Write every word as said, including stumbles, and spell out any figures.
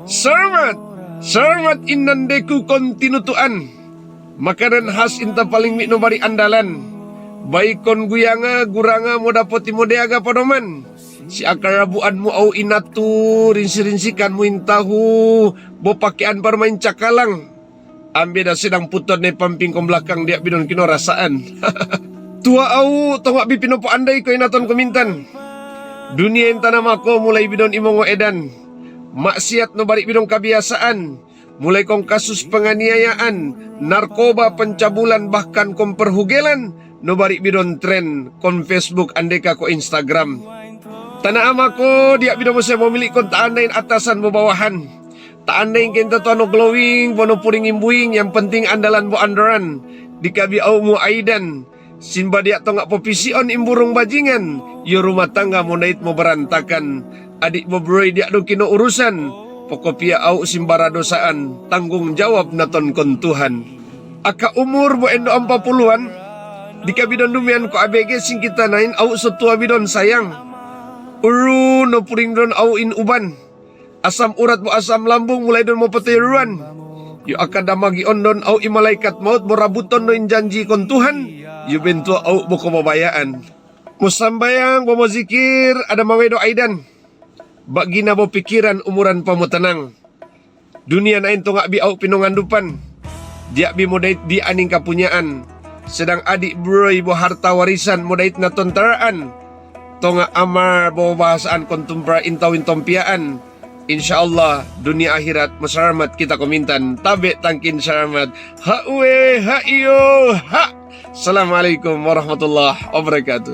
Selamat, selamat inandeku kontinutuan. Makanan khas inta paling mi no bari andalan. Baikon guyanga, guranga, mo dapoti mo deaga padoman. Si akarabuan mu au inatu, rinsi-rinsikan mu intahu, bo pakean parmain cakalang. Ambe da sedang puton ne pamping kon belakang dia bidon kino rasaan. Tua au tonga bi pinopo andai ko inaton komintan. Dunia intana mako mulai bidon imongo edan. Maksiat no bari bidon kabiasaan. Mulai kong kasus penganiayaan, narkoba, pencabulan, bahkan kong perhugelan, no bari bidon tren, kong Facebook andeka ko Instagram. Tana ama ko, dia bidon mo se momili kong taandain atasan bo bawahan. Taandain kenta tuano glowing, bono puring imbuing, yang penting andalan bo andoran. Dikabi au mu aidan. Simba dia tonga popision imburung bajingan, yo rumah tangga mo nait mo berantakan. Adik bo broi dia do kino urusan, pokopia au simbara dosaan, tanggung jawab naton kon Tuhan. Aka umur bo endo ampa puluhan, dikabi don dumian ko abege singkita nain au sotua bidon sayang. Uru no puring don au in uban. Asam urat bo asam lambung mulai don mo peteruan. Yo akada magi ondon au i malaikat maut bo rabuton no in janji kon Tuhan. Yo bentua au bo ko babayaan. Mo sambayang bo mo zikir ada mawedo aidan. Bagina bo pikiran umuran pamutanang. Dunia nain tonga bi au pinongandupan. Dia bi mo dait di aning kapunyaan. Sedang adik broi bo harta warisan mo dait naton taraan. Tonga amar bo bahasaan kontumpra intau intompiaan. Insya Allah dunia akhirat masaramat kita komintan tabe tangkin saramat. Ha ue ha iyo ha. Assalamualaikum warahmatullahi wabarakatuh.